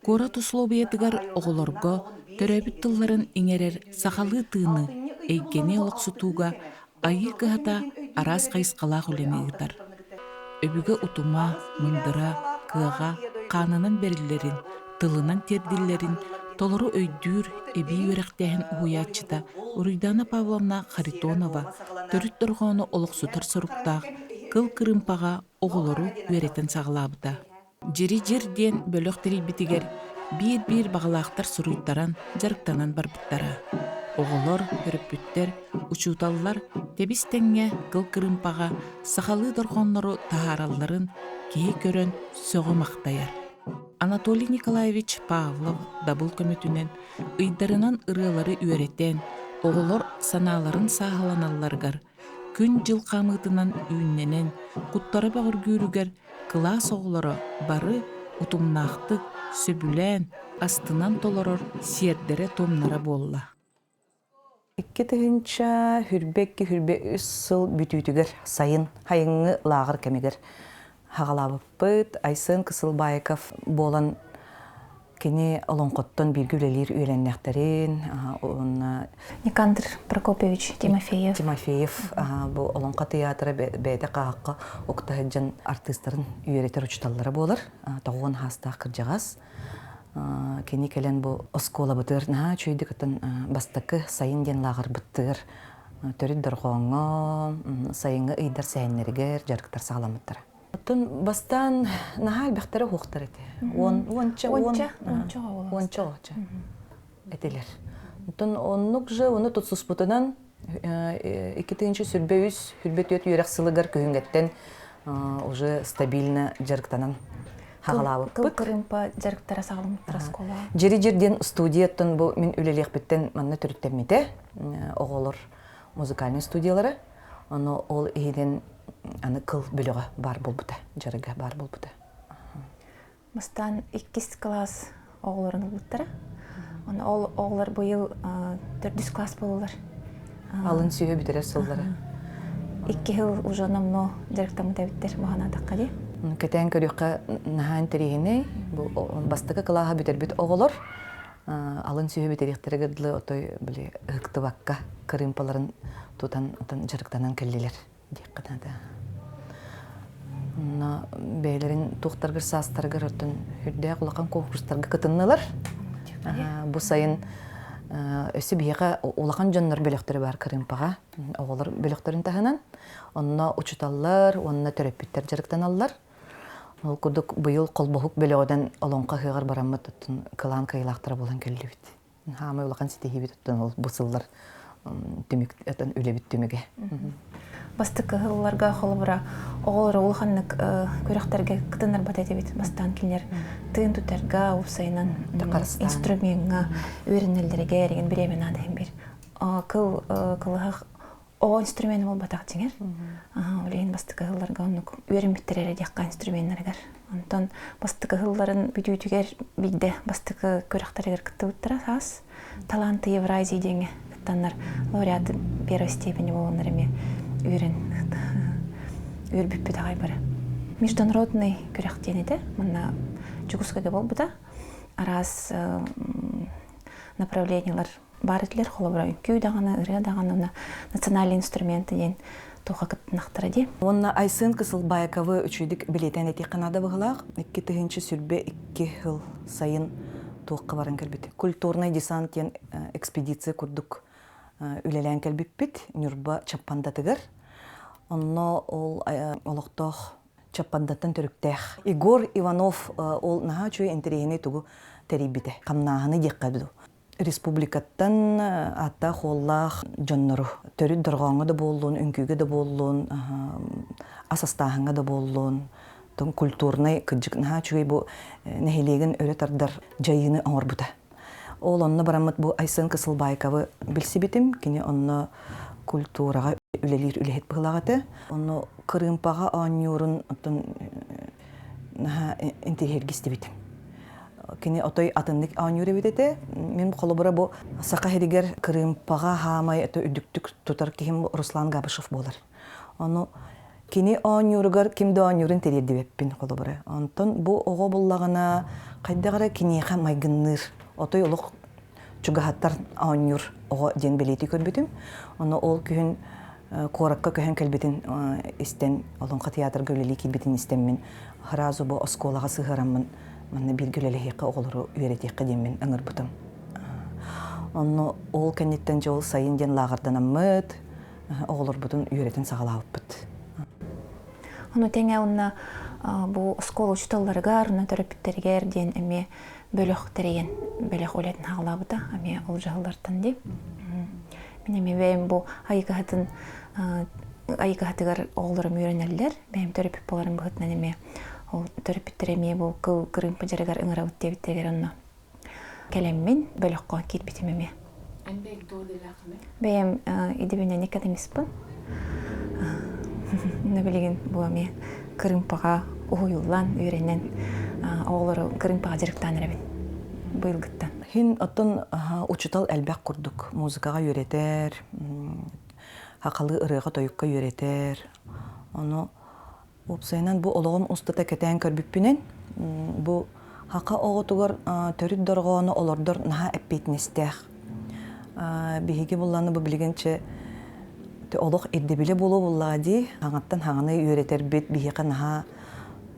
Куорат услуобуйатыгар оҕолорго төрөөбүт тылларын иҥэрэр сахалыы тыыны, эйгэни олохсутууга Айыы кыһата араас хайысхалаах үлэни ыытар. Өбүгэ утума, мындыра, кыаҕа хаанынан бэриллэрин, тылынан тиэрдиллэрин толору өйдүүр эбии үөрэхтээһин уһуйааччыта Уруйдаана Павловна Харитонова төрүт дорҕоону олохсутар соруктаах кыл кырыымпаҕа оҕолору үөрэтэн саҕалаабыта. Дьири-дьир диэн бөлөх тэрийбитигэр биир-биир баҕалаахтар суруйтаран, дьарыктанан барбыттара. Оҕолор, төрөппүттэр, учууталлар тэбис-тэҥҥэ кыл кырыымпаҕа сахалыы дорҕооннору таһааралларын киһи көрөн сөҕө махтайар. Анатолий Николаевич Павлов дабыл көмөтүнэн ыйдарынан ырыалары үөрэтэн, оҕолор санааларын сааһыланалларыгар күн-дьыл хаамыытынан үүннэнэн, куттара бөҕөргүүрүгэр кылаас оҕолоро бары утумнаахтык, сөбүлээн, астынан толорор сиэрдэрэ-туомнара буолла. 2 тыһыынча 22-23 сыл бүтүүтүгэр сайын сайыҥҥы лааҕыр кэмигэр хаҕалаабыппыт. Айсен Кысылбаеков буолан кини олоҥхоттон бииргэ үлэлиир үөлэннэхтэрин уонна Никандр Прокопьевич Тимофеев. Тимофеев бу Олоҥхо тыйаатыра бэйэтэ хаһаахха укта сылдьан артыыстарын үөрэтэр учууталлара буолар. Тоҕуон хаастаах кырдьаҕас. Кини кэлэн бу оскуолабытыгар наһаа үчүгэйдик атын бастакы сайын диэн лааҕырбыттыгар төрүт дорҕооҥҥо сайыҥҥы ыйдар сэһэннэригэр дьарыктар саҕаламмыттара. Оттон бастаан наһаа элбэхтэрэ уһуохтар этэ. Уон, уонча, уонча, уонча оҕоча этилэр. Оттон оннук же ону тутсуспутунан 2 тыһыынча 23, 24 үөрэх сылыгар күһүҥҥэттэн уже стабильно дьарыктанан хаҕалаабыппыт. Кыл кырыымпа дьарыктара саҕаламмыттар оскуола. Дьири-дьир диэн студияттан бу мин үлэлиэхпиттэн манна төрүттэммитэ. Оҕолор музыкальнай студиялара. Ону ол иһинэн аны кыл бөлөҕө баар буолбута, дьарыга баар буолбута. Бастаан иккис кылаас оҕолорун ылбыттара. Оны ол оҕолор быйыл төрдүс класс буолалар. Алын сүүһү бүтэрэр сыллара. 2 жыл уже номно дьарыктаммыт эбиттэр баһанаатахха дии. Кэтээн көрүөххэ наһаа интэриэһинэй. Бу бастакы кылааһы бүтэрбит оҕолор алын сүүһү бүтэриэхтэригэр дылы отой били ыһыктыбакка кырыымпаларын тутан отон дьарыктанан кэллилэр диэххэ наада. Онно бэйэлэрин туохтаргар саастарыгар оттон үрдээх улахан конкурстарга кытыннылар. Бу сайын өссө биһиэхэ улахан дьоннор бөлөхтөрө бар кырыымпаҕа оҕолор бөлөхтөрүн таһынан онно учуталлар уонна төрөппүттэр дьарыктаналлар. Ол курдук быйыл холбоһук бөлөҕүнэн олоҥхо ыһыаҕар бараммыт оттон кылаан кыайыылаахтара буолан кэллибит. Хаамай улахан ситиһиибит оттон ол бу сыллар түмүк оттон үлэбит түмүгэ. Бастакы сылларга холобура оҕолору улаханнык күрэхтэргэ кытыннарбат этибит. Бастаан кинилэр тыын тутарга, уопсайынан инструмеҥҥа үөрэнэллэригэр игин бириэмэ наада иһин бир. Кыл кылыһах оҕо инструмена буолбатах дьиҥэр. Ол иһин бастакы сылларга оннук үөрэммиттэр эрэ диэххэ инструменнарыгар. Онтон бастакы сылларын бүтүүтүгэр биирдэ бастакы күрэхтэригэр кыттыбыттара саас. Таланты Евразии диэҥҥэ кыттаннар лауреаты первой степени буоланнар эмиэ үөрэн үөрбүппүт аҕай бары. Международный күрэх диэн этэ. Манна Дьокуускайга буолбута. Араас направлениелар баар этилэр. Холобура, үҥкүү даҕаны, ырыа даҕаны, уонна национальный инструменты диэн туохха кыттынахтара дии. Уонна Айсен Кысылбаековы үчүгүйдүк билиэтэн этиэххэ наада быһыылаах. 2022 сыл сайын туохха баран кэлбит. Культурный десант диэн экспедиция курдук үлэлээн кэлбиппит Ньурба Чаппандатыгар. Онно ол олохтоох Чаппандаттан төрүктээх. Егор Иванов ол наһаа үчүгэй интэриэһинэй тугу тэрийбитэ. Хамнааһыны диэххэ дуу. Республикаттан ааттаах-уоллаах дьоннору төрүт дорҕооҥҥо да буоллун, үҥкүүгэ да буоллун, ас астааһыҥҥа да буоллун, культурнай кырдьык наһаа үчүгэй бу нэһилиэгин өрө тардар дьайыыны оҥорбута. Ол онно бараммыт бу Айсен Кысылбайковы билсибитим. Кини онно культураҕа үлэлиир үлэһит быһыылаах этэ. Онно кырыымпаҕа оонньуурун оттон наһаа интэриэһирги истибитим. Кини отой атыннык оонньуур эбит этэ. Мин холобура бу Саха сиригэр кырыымпаҕа хаамай это үрдүктүк тутар киһим Руслан Габышев буолар. Ону Кини оонньууругар ким да оонньуурун тириэрдибэппин холобура. Онтон бу оҕо буллаҕына хайдах эрэ киниэхэ майгынныыр. Отой олох чугаһаттар оонньуур оҕо диэн бэлиэтии көрбүтүм. Ону ол күһүн куоракка көһөн кэлбитин истэн, Олоҥхо театрга үлэлии киирбитин истэммин, сразу бу оскуолаҕа сыһыараммын манна бииргэ үлэлэһиэххэ, оҕолору үөрэтиэххэ диэммин ыҥырбытым. Онно ол кэнниттэн дьэ ол сайын диэн лааҕырданаммыт, оҕолорбутун үөрэтэн саҕалаабыппыт. Ону тэҥэ уонна бу оскуола учууталларыгар, уонна төрөппүттэригэр диэн эмиэ бөлөх тэрийэн бөлөх үлэтин хаалаабыта эмиэ ол дьаһаллартан дии. Мин эмиэ бэйэм бу айыгыһатын айыгыһатыгар оҕолорум үөрэнэллэр. Бэйэм төрөппүт буоларым быһыытынан эмиэ ол төрөппүттэр эмиэ бу кыл кырыымпа дьарыгар ыҥырабыт диэбиттэригэр онно кэлэммин бөлөххө киирбитим эмиэ. Бэйэм идэбинэн экономиспын. Инна билигин бу эмиэ кырыымпаҕа уһуйуллан, үөрэнэн оҕолору кырыымпаҕа дьарыктаан эрэбин быйылгыттан. Хин оттон учутал элбэх курдук музыкаҕа үөрэтэр, хахалыы ырыаҕа-тойукка үөрэтэр. Ону Уопсайынан бу олоҕум устата кэтээн көрбүппүнэн, бу хака оҕотугар төрүт дорҕоону олордор наһаа эппиэтинэстээх. Биһиги булланы бу билигин чэ олох ирдэбилэ буолуо буллаҕа дии. Хаҥаттан хаҥаны үөрэтэрбит биһиэхэ наһаа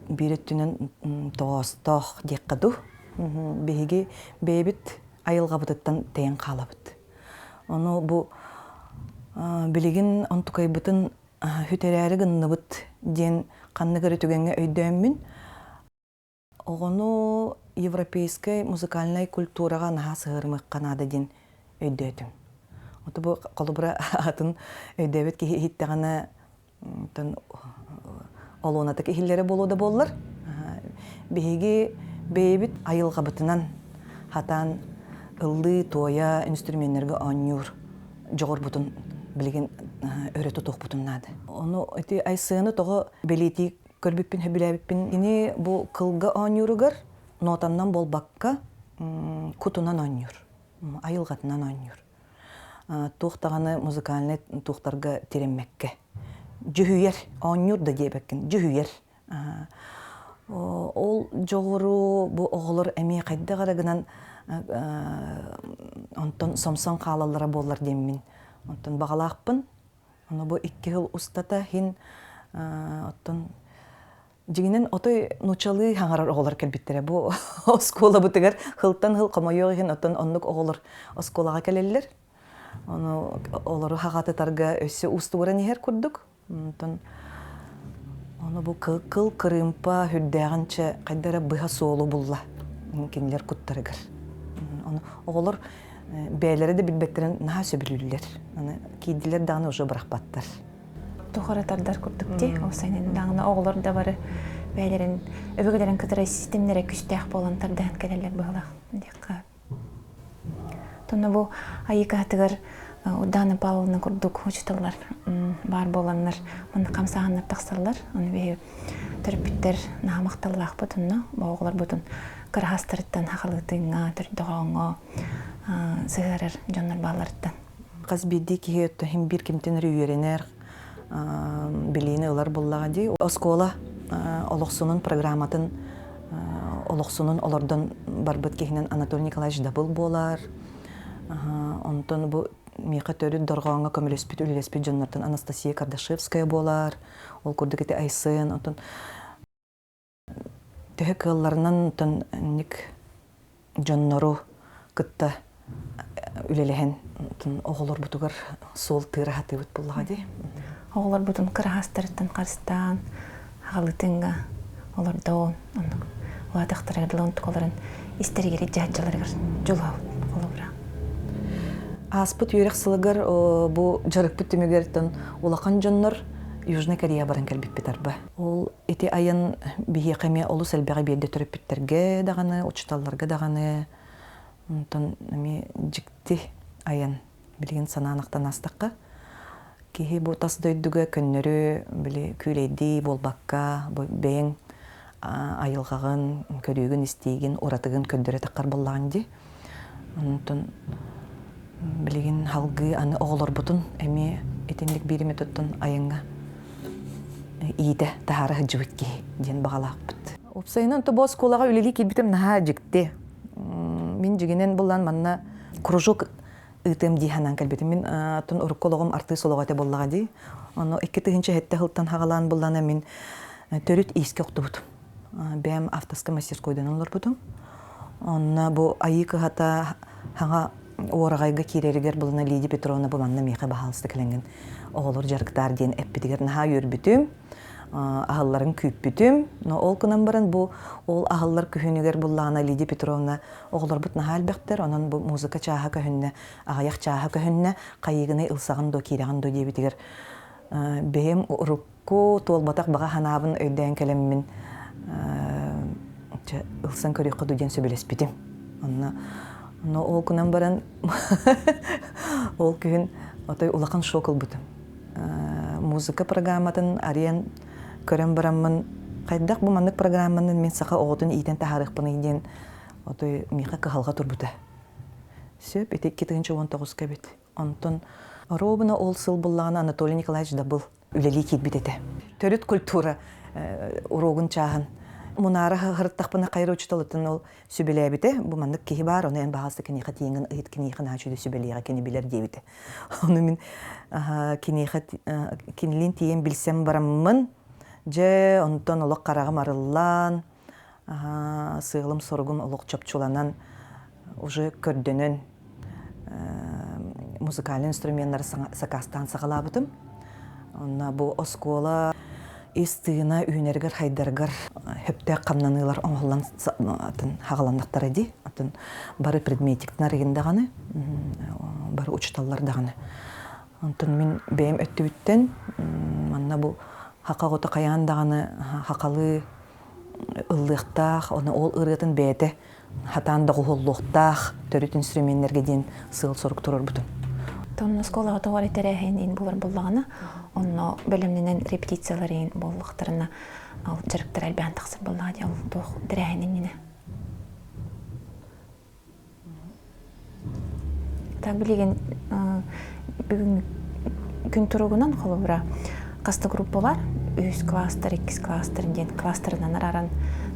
биир өттүнэн тоҕоостоох диэххэ дуу. Биһиги бэйэбит айылҕабытыттан тэйэн хаалабыт. Ону бу билигин онтукайбытын Сүтэрээри гынныбыт диэн ханнык эрэ түгэҥҥэ өйдөөммүн, оҕону европейскай музыкальнай культураҕа наһаа сыһыарымыахха наада диэн өйдөөтүм. Ото бу холобура атын өйдөөбүт киһи иһиттэҕинэ оттон олуонатык иһиллэрэ буолуо да буоллар, биһиги бэйэбит айылҕабытынан хатаан ыллыы-туойа инструменнарга оонньуур дьоҕурбутун билигин өрө тутуохпутун наада. Ону ити Айсыаны тоҕо бэлиэтии көрбүппүн, сөбүлээбиппин кини бу кылга оонньууругар нотаннан буолбакка кутунан оонньуур, айылҕатынан оонньуур. Туох даҕаны музыкальнай туохтарга тирэммэккэ. Дьүһүйэр, оонньуур да диэбэккин, дьүһүйэр. Ол дьоҕуру бу оҕолор эмиэ хайдах эрэ гынан онтон сомсон хаалаллара буоллар диэммин онтон баҕалаахпын. Ону бу икки сыл устата иһин оттон дьиҥинэн отой нууччалыы хаҥарар оҕолор кэлбиттэрэ. Бу оскуолабытыгар хылтан хыл хомойуох иһин оттон оннук оҕолор оскуолаҕа кэлэллэр. Ону олору хаҕатытарга өссө уустугуран иһэр курдук. Онтон ону бу кыл кырыымпа үрдээҕинчэ хайда эрэ быһа суолу булла кинилэр куттарыгар. Ону оҕолор бэйэлэрэ да билбэттэрин наһаа сөбүлүүллэр. Аны киирдилэр даҕаны уже бырахпаттар. Тухары тардар курдук дии. Ол сайын даҕаны оҕолор да бары бэйэлэрин өбүгэлэрин кытары системнэрэ күстээх буолан тардаһан кэлэллэр быһылаах диэххэ. Тонно бу айыкаатыгар Удана Павловна курдук учууталлар баар буоланнар манна хамсааһыннар тахсаллар. Ону биһи төрөппүттэр наһаа махталлаахпыт онно оҕолорбутун кыраһастарыттан хахалыытыҥҥа, төрдөҕөөҥҥө сыһыарар дьоннор баалларыттан. Хас биирдии киһи өттө биир кимтэн эрэ үөрэнэр, билиини ылар буллаҕа дии. Оскуола олохсунун программатын олохсунун олордон барбыт киһинэн Анатолий Николаевич Дабыл буолар. Онтон бу миэхэ төрүт дорҕооҥҥо көмөлөспүт, үлэлэспит дьоннортон Анастасия Кардашевская буолар. Ол курдук ити Айсен, онтон төһө кыалларынан онтон инник дьоннору кытта үлэлэһэн оҕолорбутугар суол тыыра сатыыбыт буоллаҕа дии. Оҕолорбутун кыраһаастарыттан харыстаан, аҕалытыҥҥа олордоон, оннук улаатахтарыгар дылы онтукаларын истэригэр дьаһалларыгар дьулуһабыт холобура. Ааспыт үөрэх сылыгар бу дьарыкпыт түмүгэр улахан дьоннор Южный Корея баран кэлбиппит арба. Ол ити айан биһиэхэ эмиэ олус элбэҕи биэрдэ төрөппүттэргэ даҕаны, учууталларга даҕаны. Онтон эмиэ дьикти айан билигин санаан ахтан аастахха, киһи бу тас дойдуга көннөрү били күүлэйдии буолбакка, бу бэйэҥ айылҕаҕын, көрүүгүн-истиигин, уратыгын көрдөрө таххар буоллаҕыҥ дии. Онтон билигин салгыы аны оҕолорбутун эмиэ итинник биир эмэ туттан айаҥҥа. иитэ таһаара сылдьыбыт киһи диэн баҕалаахпыт. Уопсайынан, то бу оскуолаҕа үлэлии киирбитим наһаа дьикти. Мин дьигинэн булан манна кружок ыытыам дии санаан кэлбитим. Мин оттон урукку олоҕум артыыс олоҕо этэ буоллаҕа дии. Ону 2007 сылтан хаҕалаан буллана мин төрүт иискэ охтубутум. Бэйэм авторскай мастерскойдан олорбутум. Онно бу Айыы кыһата хаҥа уораҕайга киирэригэр булана Лидия Петровна бу манна миэхэ баһаалыста кэлэҥҥин оҕолор дьарыктаар диэн эппитигэр наһаа үөрбүтүм, аһылларын күүппүтүм. Но ол гынан баран бу ол аһыллар күһүнүгэр буллаҕына Лидия Петровна оҕолорбут наһаа элбэхтэр, онон бу музыка чааһа көһүннэ, аҕыйах чааһа көһүннэ, хайыыгыный ылсаҕын дуо, киирэҕин дуо диэбитигэр бэйэм урукку туолбатах баҕа санаабын өйдөөн кэлэммин ылсан көрүөххэ дуу диэн сөбүлэспитим. Онно но ол гынан баран ол күһүн отой улахан шок ылбытым. Музыка программатын арыйан көрөн бараммын хайдах бу маннык программаны мин саха оҕотун иитэн таһаарыахпыный диэн отой миэхэ кыһалҕа турбута. Сөп, ити 2019-ка эбит. Онтон ровно ол сыл буллаҕына Анатолий Николаевич Дабыл үлэлии киирбит этэ. Төрүт культура уруогун чааһын мунаара сырыттахпына хайыр учууталыттан ол сүбэлээбитэ. Бу маннык киһи баар, ону эн баҕаста киниэхэ тиийэҥҥин ыйыт, киниэхэ наһаа үчүгэй сүбэлиэҕэ, кини билэр диэбитэ. Ону мин киниэхэ кинилиин тиийэн билсэн бараммын, дьэ, онтон олох хараҕым арыллан, сыалым-соругум олох чопчуланан, уже көрдөнөн музыкальный инструменнары сакаастаан саҕалаабытым. Онно бу оскуола ис тыына үүнэригэр хайдарыгар хөптөөх хамнаныылар оҥоһуллан атын хаҕаланнахтара дии. Атын бары предметиктар игин даҕаны, бары учуталлар даҕаны. Онтон мин бэйэм өттүбүттэн манна бу хака оҕото хайаан даҕаны хахалыы ыллыахтаах, ону ол ырыатын бэйэтэ хатаан доҕуһуоллуохтаах төрүт инструменнэргэ диэн сыал-сорук туруорбутум. Онно оскуолаҕа тоҕо эрэ тэрээһин иин булар буоллаҕына, онно бэлэмнэнэн репетициялар иин буоллахтарына, ол дьарыктар элбээн тахсар буоллаҕа дии, ол туох тэрээһин иннинэ. Так билигин бүгүн күн туругунан холобура хас да группа бар үһүс класстар иккис класстар диэн класстарынан арааран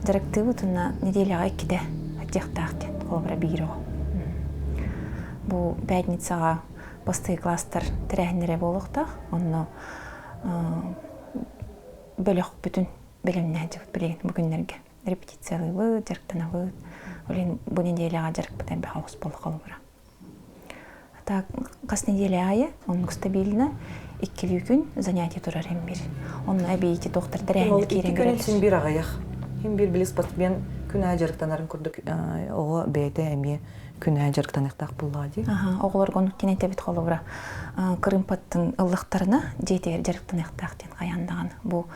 дьарыктыыбыт уонна неделяҕа иккитэ аттиахтаах диэн холобура биир оҕо бу пятницаҕа бастакы класстар тэрээһиннэрэ буолуохтаах онно бөлөхпүтүн бэлэмнээн дьыбыт билигин бу күннэргэ репетициялыыбыт, дьарыктанабыт. Ол бу неделяҕа дьарыкпыт элбэх оҕус буолла холобура. Так, хас неделя аайы оннук стабильно иккилүү күн занятие турар им бир. Онно эбиити туохтар тэрээһиннэр киирэн Икки күн син бир аҕыйах. Хим бир били спортсмен күн аайы дьарыктанарын курдук оҕо бэйэтэ эмиэ күн аайы дьарыктаныахтаах буоллаҕа дии. Оҕолорго оннук диэн этэбит холобура кырыымпаттын ыллахтарына дьиэтигэр дьарыктаныахтаах диэн хайаан даҕаны бу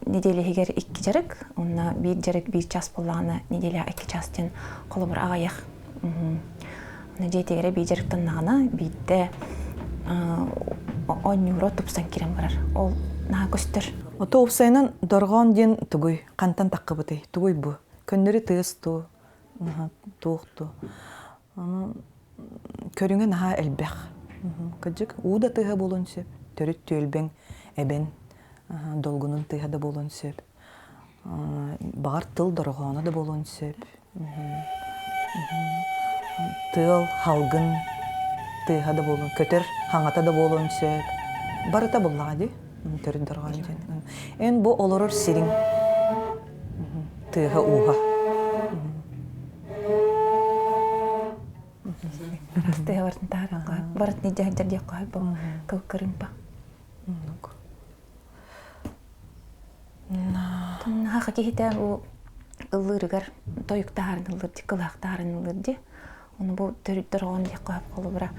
неделя иһигэр икки дьарык, уонна биир дьарык биир час буоллаҕына неделя икки час диэн холобур аҕыйах. Дьиэтигэр биир дьарыктаннаҕына биирдэ оонньуура тупсан киирэн барар. Ол наһаа көстөр. Ото уопсайынан дорҕоон диэн тугуй? Хантан таххыбытый? Тугуй бу? Көннөрү тыас туу, туох туу. Ону көрүҥэ наһаа элбэх. Кырдьык, уу да тыаһа буолуон сөп, төрүт түөлбэҥ эбэн долгунун тыаһа да буолуон сөп. Баҕар тыл дорҕооно да буолуон сөп. Тыал, халгын тыаһа да буолуон, көтөр хаҥата да буолуон сөп. Барыта буллаҕа дии, төрүт дорҕоон диэн. Эн бу олорор сириҥ тыаһа-ууһа. Тыа бартын таһарга барытны дьаһанчар диэх хоһой бу кыл кырыымпа. Хаха киһитэ бу ыллыырыгар тойук таһарын ыллыр ди, кылаах таһарын ыллыр ди. Ону бу төрүт дорҕоон диэх хоһоп холобура.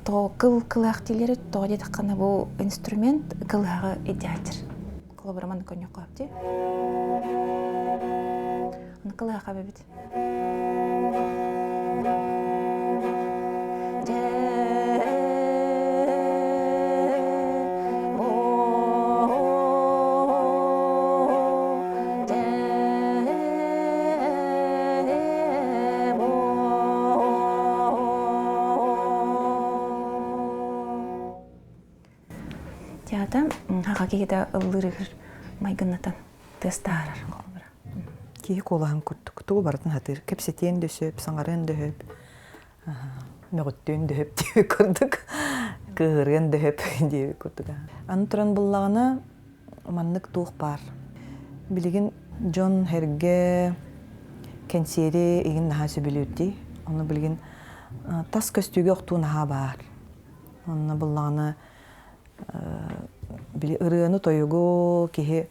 Тоҕо кыл кылаах диилери тоҕо диэтэххинэ бу инструмент кылыһаҕы идеальдыр. Холобура маннык өнньүк хоһоп ди. Аны кылыһаха эбит. Театр хаха киһитэ ыллыырыгар Майгыннатан тыас таһаарар холобура. Киһи куолаһын курдук тугу барытын сатыыр. Кэпсэтиэн да сөп, саҥарыан да сөп, мөҕүттүөн да сөп диэбит курдук, кыыһырыан да сөп диэбит курдук. Аны туран буллаҕына маннык туох баар. Билигин дьон эргэ кэнсиэри игин наһаа сөбүлүүр дии. Ону билигин тас көстүүгэ охтуу наһаа баар. Онно буллаҕына били ырыаны-тойугу киһи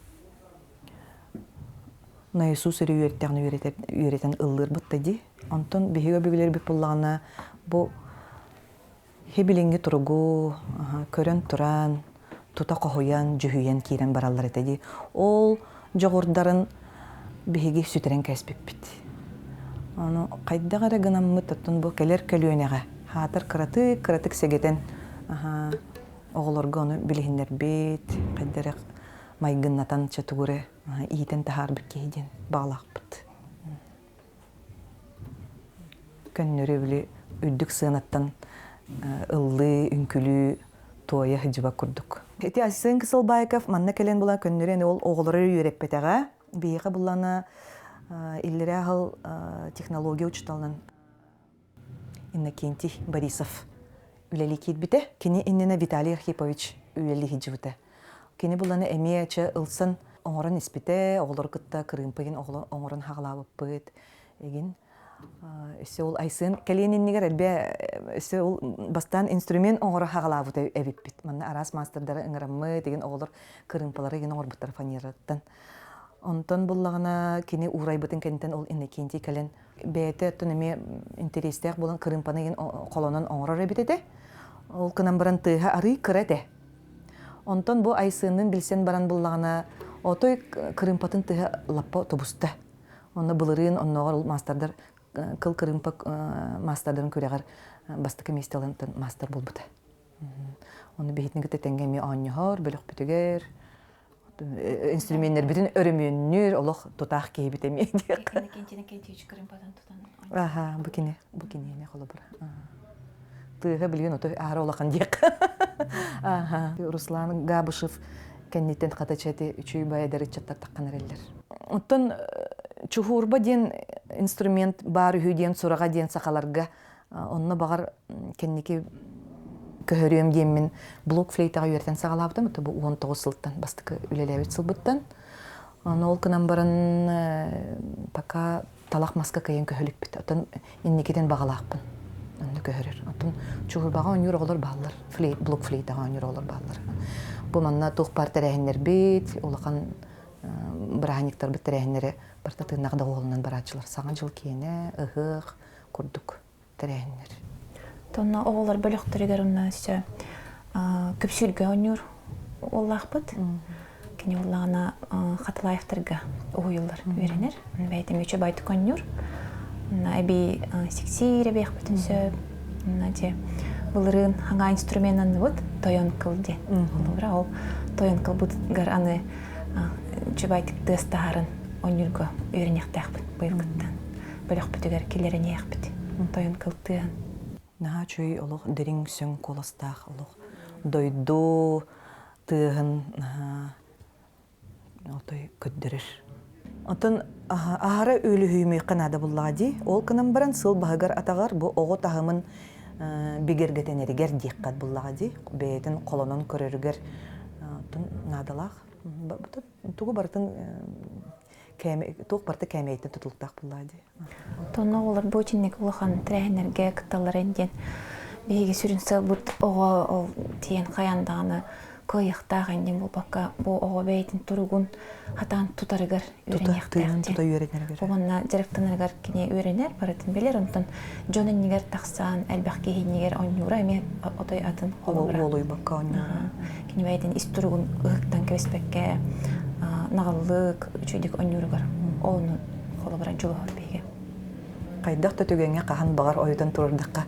Иисус эрэ үөртэҕинэ үөрэтэр үөрэтэн ыллыырбыт да дии. Онтон биһиги өбүгэлэрбит буллаҕына бу хибилиҥҥи туругу көрөн туран, тута хоһуйан, дьүһүйэн киирэн бараллар этэ дии. Ол дьоҕурдарын биһиги сүтэрэн кээспиппит. Ону хайдах эрэ гынаммыт оттон бу кэлэр көлүөнэҕэ хаатар кыратык кыратык сэгэтэн оҕолорго ону билиһиннэрбит, хайдах эрэ майгыннатан чэ тугу эрэ иитэн таһаарбыт киһи диэн баҕалаахпыт. Көннөрү били үрдүк сыанаттан ыллыы, үҥкүлүү, туойа сылдьыбат курдук. Ити Айсен Кысылбаиков манна кэлэн була көннөрү эн ол оҕолору үөрэппэтэҕэ. Биһиэхэ буллана иллэрээ аһыл технология учууталынан Иннокентий Борисов үлэлии киирбитэ. Кини иннинэ Виталий Архипович үлэлии сылдьыбыта. Кини буланы эмиэ чэ ылсан оҥорон испитэ, оҕолору кытта кырыымпа игин оҥорон хаҕалаабыппыт игин. Өссө ол Айсен кэлиэн иннигэр элбэ өссө ол бастаан инструмент оҥоро хаҕалаабыт эбиппит. Манна араас маастардары ыҥыраммыт, игин оҕолор кырыымпалары игин оҥорбуттар фанераттан. Онтон буллаҕына кини уурайбытын кэнниттэн ол Иннокентий кэлэн бэйэтэ оттон эмиэ интэриэстээх буолан кырыымпаны игин холонон оҥорор эбит этэ. Ол гынан баран тыаһа арыый кыра этэ. Онтон бу Айсыынныын билсэн баран буллаҕына, отой кырыымпатын тыаһа лаппа тубуста. Онно былырыын оннооҕор ол маастардар кыл кырыымпа маастардарын күрэҕэр бастакы миэстэ ылан маастар буолбута. Ону биһитини кытта тэҥҥэ эмиэ оонньоһор, бөлөхпүтүгэр инструменнэрбитин өрөмүөннүүр олох тутаах киһибит эмиэ диэххэ. Аха, бу кини, бу киниэне холобура. Тыаһа билигин ото аара улахан диэххэ. Аха. Руслан Габышев кэнниттэн хата чэти үчүй байдар ыччаттар таххан эрэллэр. Оттон чуһуурба диэн инструмент баар үһү диэн сураҕа диэн сахаларга онно баҕар кэнники көһөрүөм диэммин блок флейтаҕа үөрэтэн саҕалаабытым. Это бу 19 сылтан бастакы үлэлээбит сылбыттан. Ону ол гынан баран пока талах маска кыайан көһөлүкпүт. Оттон инникитин баҕалаахпын. Онно көһөрөр. Оттон чуһурбаҕа оонньуур оҕолор бааллар. Флейт, блок флейтаҕа оонньуур оҕолор бааллар. Бу манна туох баар тэрээһиннэрбит, улахан бырааһынньыктарбыт тэрээһиннэрэ барыта тыыннаах доҕуһуолунан барааччылар. Саҥа дьыл киэнэ, ыһыах курдук тэрээһиннэр. Тонна оҕолор бөлөхтөрүгэр онно өссө күпсүүргэ оонньуур уоллаахпыт. Кини уоллаҕына Хатылаевтарга уһуйуллар үөрэнэр. Бэйэтэ мүчө байтык оонньуур. Онно эбии сиксиир эбиэхпитин сөп. Онно дьэ былырыын хаҥаа инструмент анныбыт тойон кыл диэн. Холобура ол тойон кылбытыгар аны үчүгэйдик тыас таһарын оонньуурга үөрэниэхтээхпит быйылгыттан. Бөлөхпүтүгэр киллэриниэхпит. Тойон кыл тыаһын. Наһаа үчүгэй олох дириҥ сөҥ куоластаах олох дойду тыаһын отой көрдөрөр. Оттон аһара үлүһүйүмүөххэ наада буллаҕа дии. Ол гынан баран сыл баһыгар-атаҕар бу оҕо таһымын бигэргэтэнэригэр диэххэ буллаҕа дии. Бэйэтин холонон көрөрүгэр оттон наадалаах. Тугу барытын туох барыта кээмэйиттэн тутулуктаах буллаҕа дии. Онно оҕолор бу итинник улахан тэрээһиннэргэ кытталларын диэн биһиги сүрүн сыалбыт оҕо ол тиийэн хайаан даҕаны кыайыахтаах иннин буолбакка бу оҕо бэйэтин туругун хатаан тутарыгар үөрэниэхтээх тута үөрэнэригэр уонна дьарыктанарыгар кини үөрэнэр барытын билэр онтон дьон иннигэр тахсан элбэх киһи иннигэр оонньуура эмиэ отой атын холобура уолуйбакка оонньуура кини бэйэтин ис туругун ыһыктан кэбиспэккэ наҕыллык үчүгэйдик оонньууругар ону холобура дьулуһар биһиги. Хайдах да түгэҥҥэ хаһан баҕар ойутан турардахха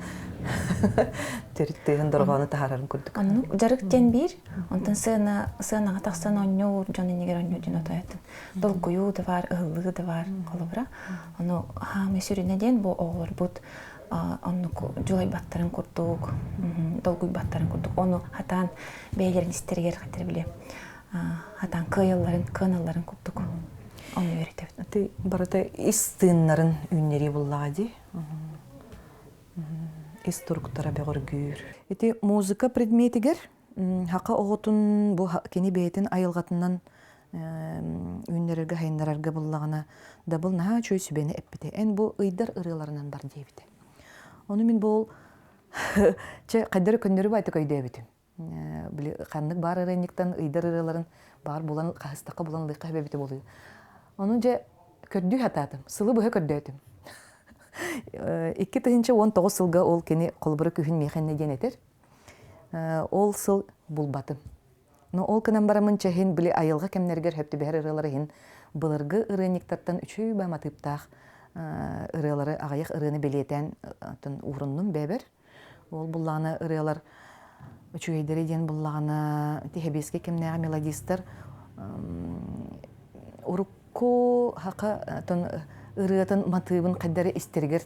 төрүт тыаһын дорҕоону таһаарарын курдук. Оннук дьарык диэн биир, онтон сыана сыанаҕа тахсан оонньуур, дьон иннигэр оонньуур диэн отойтун. Долгуйуу да баар, ыһыллыы да баар холобура. Ону хаамыы сүрүнэ диэн бу оҕолорбут оннук дьулайбаттарын курдук, долгуйбаттарын курдук, ону хатаан бэйэлэрин истэригэр хатыр биле. хатаан кыайалларын, кыаналларын курдук ону үөрэтэбит. Ити барыта ис тыыннарын үүннэрии буллаҕа дии. Ис туруктара бөҕөргүүр. Ити музыка предметигэр хака оҕотун бу кини бэйэтин айылҕатынан үүннэрэргэ хайыннарарга буллаҕына дабыл наһаа үчүгэй сүбэни эппитэ. Эн бу ыйдар ырыаларынан бар диэбитэ. Ону мин бу чэ хайдары көннөрү байтык өйдөөбүтүм. Били ханнык баар ырыанньыктан ыйдар ырыаларын баар булан хаһыстахха булан ылыахха эбэбитэ буолуо. Ону дьэ көрдүү сатаатым. Сылы быһа көрдөөтүм. 2019 сылга ол кини холобура күһүн миэхэ иннэ диэн этэр. Ол сыл булбатым. Но ол гынан барамын чэһин били айылҕа кэмнэригэр хөп түбэһэр ырыалар иһин былыргы ырыанньыктартан үчүгэй ба матыыптаах ырыалары аҕыйах ырыаны бэлиэтээн ууруннум бэбэр. Ол буллаҕына ырыалар үчүгэйдэри диэн буллаҕына ити хэбиэскэй кэмнээҕи мелодистар урукку хака ырыатын матыыбын хайдары истэригэр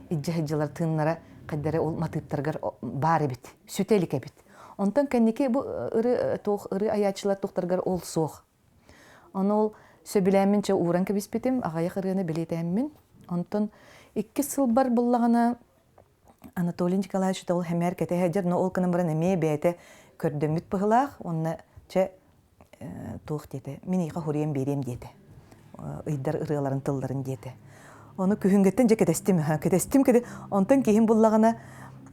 илдьэ сылдьалар тыыннара хайдары ол матыыптарыгар баар эбит, сүтэ илик эбит. Онтон кэнники бу ыры туох ыры айааччылар туохтарыгар ол суох. Ону ол сөбүлээммин чэ ууран кэбиспитим, аҕыйах ырыаны бэлиэтээммин. Онтон иккис сылбар буллаҕына Анатолий Николаевич ол хэмээр кэтэһэ но ол гынан баран эмиэ бэйэтэ көрдөммүт быһылаах уонна чэ туох диэтэ мин эйиэхэ хуруйан биэриэм диэтэ ыйдар ырыаларын тылларын диэтэ ону күһүҥҥүттэн дьэ кэтэстим кэтэстим кэдэ онтон киһим буллаҕына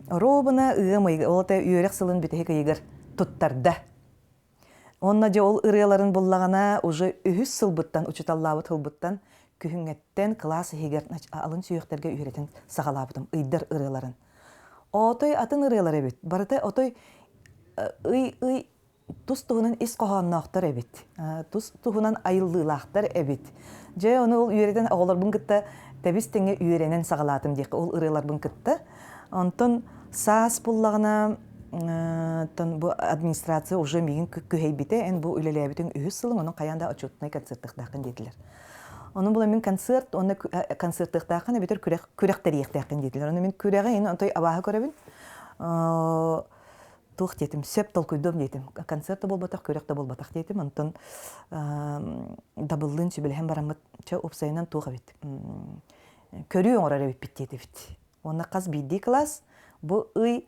оруобуна ыам ыйга ол үөрэх сылын бүтэһик ыйыгар туттарда. Уонна дьэ ол ырыаларын буллаҕына уже үһүс сылбыттан учуталлаабыт сылбыттан күһүҥҥэттэн кылаас иһигэр алын сүһүөхтэргэ үөрэтэн саҕалаабытым ыйдар ырыаларын. Отой атын ырыалар эбит. Барыта отой ый ый тус туһунан ис хоһоонноохтор эбит. Тус туһунан айыллыылаахтар эбит. Дьэ ону ол үөрэтэн оҕолорбун кытта тэбис тэҥҥэ үөрэнэн саҕалаатым диэххэ ол ырыаларбын кытта. Онтон саас буллаҕына бу администрация уже миигин күһэйбитэ, эн бу үлэлээбитиҥ үһүс сылыҥ, онон хайаан да отчетнай концертыахтааххын диэтилэр. Ону була мин концерт, уонна концертыахтааххын эбэтэр күрэх, күрэх тэрийиэхтээххин диэтилэр. Ону мин күрэҕи ин отой абааһы көрөбүн. Туох диэтим, сөп толкуйдуом диэтим. Концерт да буолбатах, күрэх да буолбатах диэтим. Онтон дабыллыын сүбэлэһэн бараммыт, чэ, уопсайынан туох эбит. Көрүү оҥорор эбиппит диэтибит. Уонна хас биирдии кылаас бу ый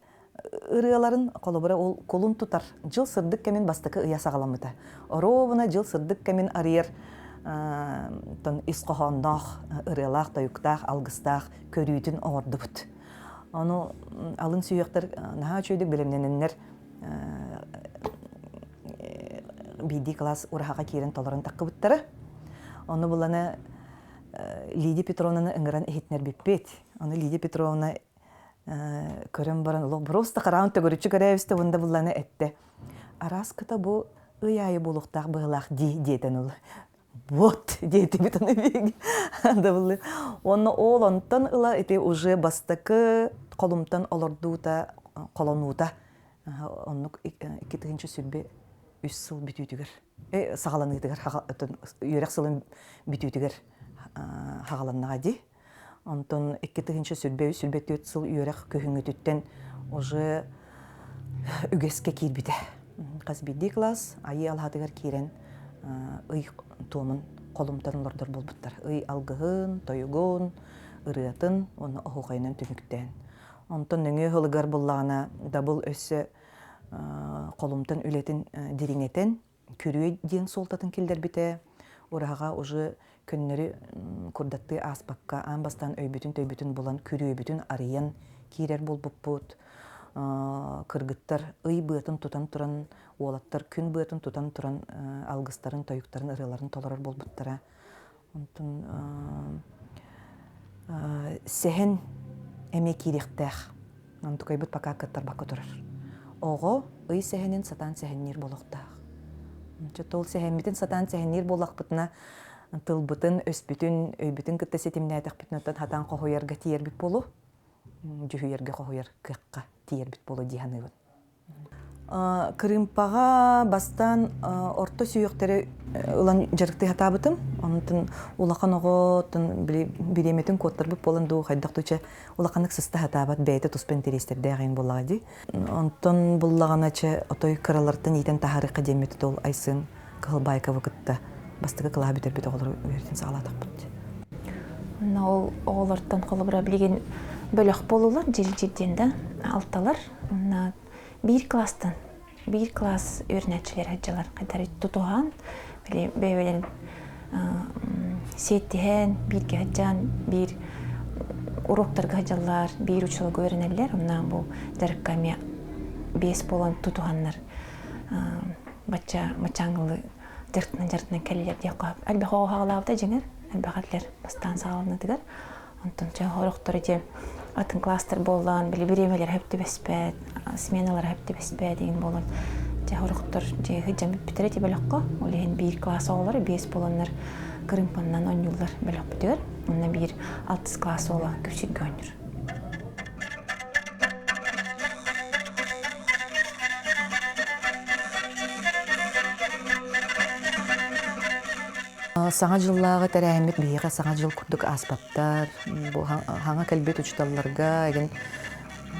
ырыаларын, холобура, ол кулун тутар дьыл сырдык кэмин бастакы ыйа саҕаламмыта. Оруобуна дьыл сырдык кэмин арыйар ис хоһоонноох, ырыалаах, тойуктаах, алгыстаах көрүүтүн оҥордубут. Ону алын сүһүөхтэр наһаа үчүгэйдик бэлэмнэнэннэр биирдии кылаас ураһаҕа киирэн толорон таххыбыттара. Ону буланы Лидия Петровнаны ыҥыран иһитинэрбиппит. Ону Лидия Петровна көрөн баран олох просто хараан төгүрүччү көрөөбүстэ уонна булланы эттэ. Араската бу ый аайы буолуохтаах быһылаах дии диэтэн ыл. Вот диэтибит аны биһиги. Дабылы. Уонна ол онтон ыла ити уже бастакы холумтан олордуута, холонуута оннук 2023 сыл бүтүүтүгэр саҕаланыытыгар үөрэх сылын бүтүүтүгэр хаҕаланнаҕа дии. Онтон 2023-24 сыл үөрэх күһүҥҥүтүттэн уже үгэскэ киирбитэ. Хас биирдии кылаас айыы алаһатыгар киирэн ый туомун холумтан олордор буолбуттар. Ый алгыһын, тойугун, ырыатын уонна оһуохайынан түмүктээн. Онтон нөҥүө сылыгар буллаҕына дабыл өссө холумтан үлэтин дириҥэтэн күрүө диэн суолтатын киллэрбитэ. Ураһаҕа уже көннөрү курдаттыы ааспакка аан бастаан өйбүтүн-төйбүтүн булан күрүөбүтүн арыйан киирэр буолбуппут. Кыргыттар ый быатын тутан туран, уолаттар күн быатын тутан туран алгыстарын, тойуктарын, ырыаларын толорор буолбуттара. Онтон сэһэн эмиэ киириэхтээх. Онтукайбыт пока кыттарбакка турар. Оҕо ый сэһэнин сатаан сэһэнниир буолуохтаах. Чэ, ол сэһэммитин сатаан сэһэнниир буоллахпытына, тылбытын, өспүтүн, өйбүтүн кытта ситимнээтэхпитинэ, оттон сатаан хоһуйарга тиийэрбит буолуо. Дьүһүйэргэ хоһуйар кыахха тиийэрбит буолуо дии саныыбын. Кырыымпаҕа бастаан орто сүһүөхтэри ылан дьарыктыы сатаабытым. Онтон улахан оҕо бириэмэтин куоттарбыт буолан дуу, хайдах дуу чэ улаханнык сыста сатаабат, бэйэтэ туспа интэриэстэрдээх эҥин буоллаҕа дии. Онтон буллаҕына чэ отой кыралартан иитэн таһаарыахха диэммит ол Айсен Кыһыл Байковы кытта бастакы кылааһы бүтэрбит оҕолору үөрэтэн саҕалаатахпыт. Онно ол оҕолортон холобура билигин бөлөх буолулар дьирдьир диэн да алталар. Онно биир класстан биир класс үөрэнээччилэр сылдьалар хайдары тутуһан били бэйэлэрин сиэттиһэн бииргэ сылдьан биир уроктарга сылдьаллар биир учууталга үөрэнэллэр онно бу дьарыкка эмиэ биэс буолан тутуһаннар бачча баччааҥылы дьарыктанан дьарыктанан кэллилэр диэххэ элбэх оҕо хаалаабыта дьиҥэр элбэх этилэр бастаан саҕаланыытыгар Онтон чэ сорохтор ити атын класстар буоллаан, били бириэмэлэр сөп түбэспэт, сменалар сөп түбэспэт деген буолан, дьэ сорохтор дьэ сылдьан бүппүттэрэ ити бөлөххө. Ол иһин биир класс оҕолоро биэс буоланнар кырыымпаннан оонньууллар бөлөхпүтүгэр. Онно биир алтыс класс уола күпсүргэ оонньуур. Саҥа дьыллааҕы тэрээһиммит биһиэхэ Саҥа дьыл курдук ааспаттар. Бу хаҥа кэлбит учууталларга игин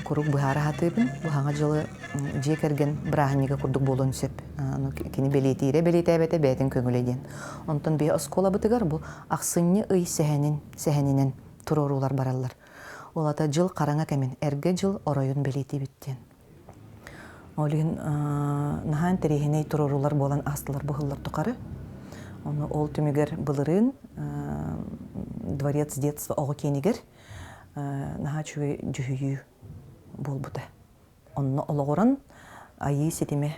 куруук быһаара сатыыбын. Бу Саҥа дьылы дьиэ кэргэн бырааһынньыга курдук буолуон сөп. Кини бэлиэтиирэ бэлиэтээбэтэ бэйэтин көҥүлэ диэн. Онтон биһи оскуолабытыгар бу ахсынньы ый сэһэнин сэһэнинэн туруоруулар бараллар. Ол ата дьыл хараҥа кэмин, эргэ дьыл оройун бэлиэтиибит диэн. Ол иһин наһаа интэриэһинэй туруоруулар буолан аастылар бу сыллар тухары. Ону ол түмүгэр былырыын Дворец детства оҕо киинигэр наһаа үчүгэй дьүһүйүү буолбута. Онно олоҕуран Айыы ситимэ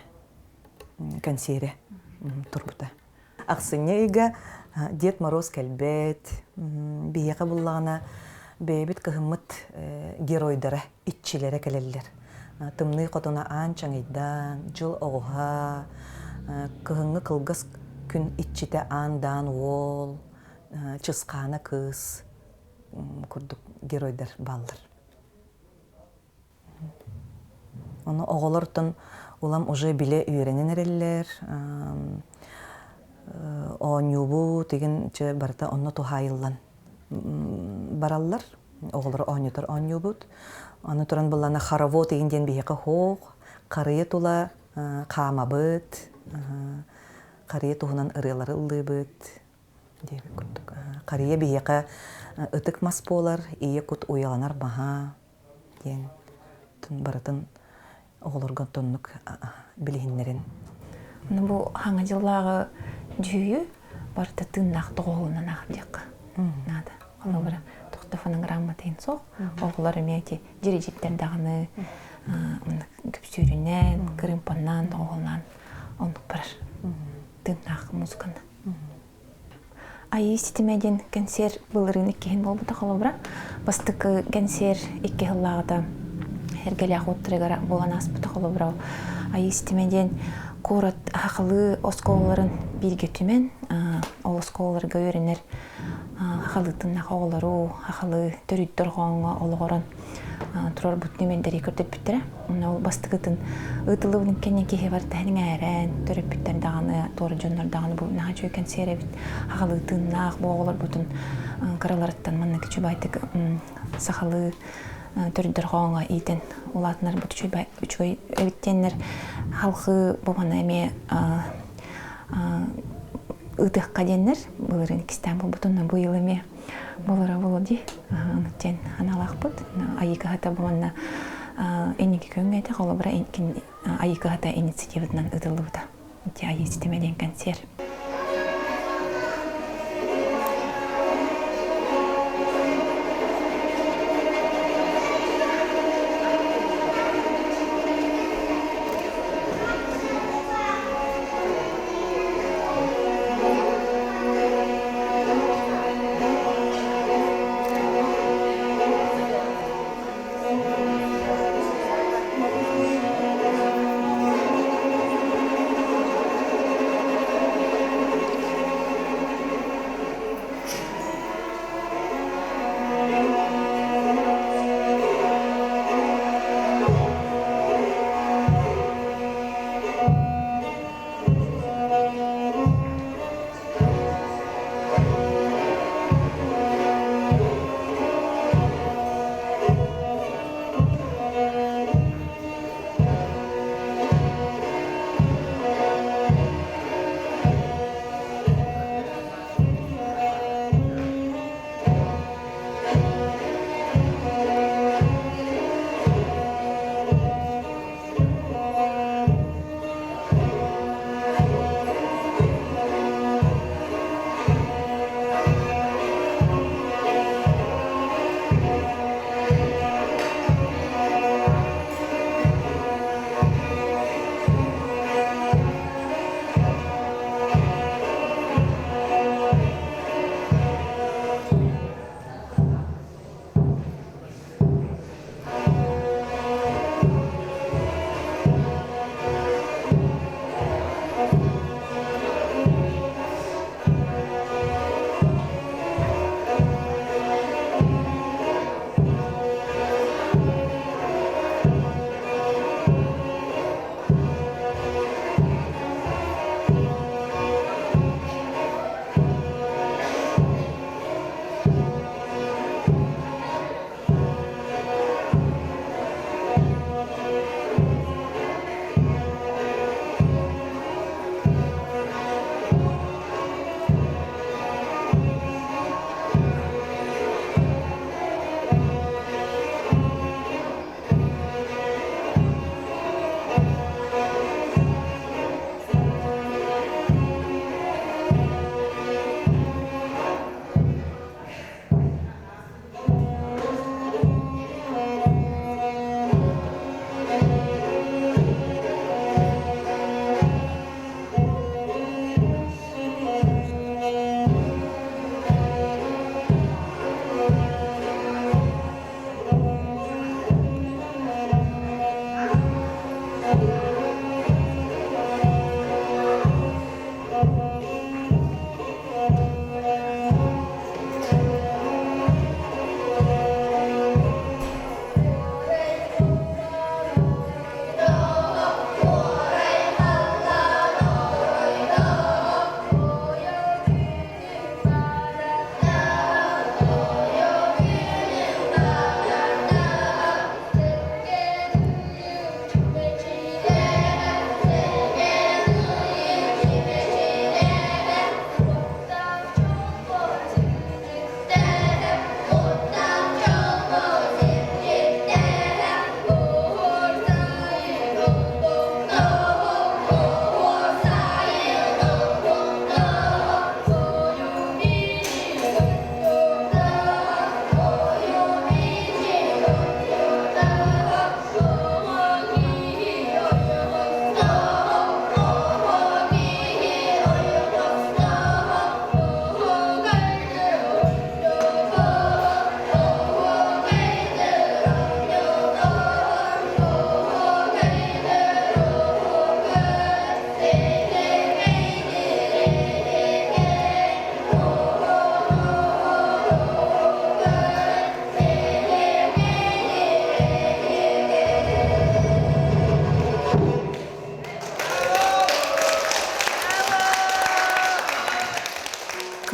кэнсиэрэ турбута. Ахсынньы ыйга Дед Мороз кэлбэт, биһиэхэ буллаҕына бэйэбит кыһыммыт геройдара, иччилэрэ кэлэллэр. Тымныы хотуна аан чаҥыйдаан, дьыл оҕуһа, кыһыҥҥы кылгас күн иччитэ аан-даан уол, чысхаана кыыс курдук геройдар бааллар. Ону оҕолортон улам уже билэ үөрэнэн эрэллэр. Оонньуубут игин чэ барыта онно туһаайыллан бараллар. Оҕолору оонньотор оонньуубут. Аны туран быллана хоровод игин диэн биһиэхэ хоох, харыйа тула хаамабыт, харыйа туһунан ырыалары ыллыыбыт диэбит курдук. Харыйа биһиэхэ ытык мас буолар, ийэ кут уйаланар маһа диэн барытын оҕолорго оннук билиһиннэрин. Аны бу хаҥа дьыллааҕы дьүһүйүү барыта тыыннаах доҕуһуолунан аах диэххэ наада. Холобура, тохто фонограмматын суох. Оҕолор эмиэ ити дирижиттэр даҕаны күпсүүрүнэн, кырыымпаннаан, доҕуһуоллаан оннук барар. Тыыннаах музыканы. Айыы ситимэ диэн кэнсиэр былырыын иккиһин буолбута холобура. Бастакы кэнсиэр икки сыллааҕыта Эргэлээх уоттарыгар буолан ааспыта холобура. Айыы ситимэ диэн куорат сахалыы оскуолаларын бииргэ түмэн, ол оскуолаларга үөрэнэр сахалыытыннах оҕолору, сахалыы төрүт дорҕооҥҥо олоҕуран турарбыт нүмердэри көрдөрбүттэрэ. Онно ол бастакытын ыытыллыбытын кэннэ киһи барыта эҥээрэн, төрөппүттэр даҕаны, туора дьоннор даҕаны бу наһаа үчүгэй кэнсиэр эбит, аҕалыы тыыннаах бу оҕолорбутун кыраларыттан маннык үчүгэйдик сахалыы төрдөрҕооҥо иитэн улаатынарбыт үчүгэй эбит диэннэр халҕыы бу маны эмиэ ыытыахха диэннэр былырыын иккистээн буолбутун быйыл эмиэ Болоро боло дии диэн аналаахпыт. Айыы кыһата бу манна инники күҥҥэ этэ, холобура Айыы кыһата инициативатынан ыытыллыбыта. Ити Айыы ситимэ диэн кэнсиэр.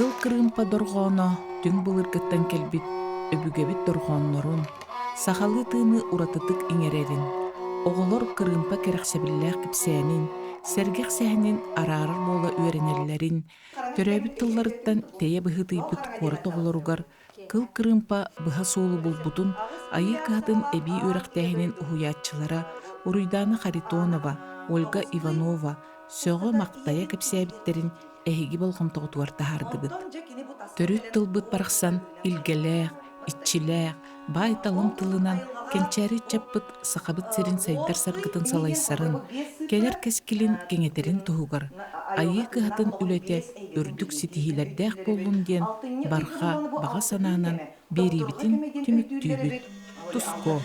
Кыл кырыымпа дорҕооно түҥ былыргыттан кэлбит өбүгэбит дорҕооннорун, сахалыы тыыны уратытык иҥэрэрин, оҕолор кырыымпа кэрэхсэбиллээх кэпсээнин, сэргэх сэһэнин араарар буола үөрэнэллэрин, төрөөбүт тылларыттан тэйэ быһыытыйбыт куорат оҕолоругар кыл кырыымпа быһа суолу булбутун Айыы кыһатын эбии үөрэхтээһинин уһуйааччылара Уруйдаана Харитонова, Ольга Иванова сөҕө-махтайа кэпсээбиттэрин эһиги болҕомтоҕутугар таһаардыбыт. Төрүт тылбыт барахсан илгэлээх, иччилээх, баай-талым тылынан кэнчээри ыччаппыт Сахабыт сирин сайдар саргытын салайсарын, кэлэр кэскилин кэҥэтэрин туһугар Айыы кыһатын үлэтэ үрдүк ситиһиилэрдээх буоллун диэн барҕа баҕа санаанан биэриибитин түмүктүүбүт. Тускуо!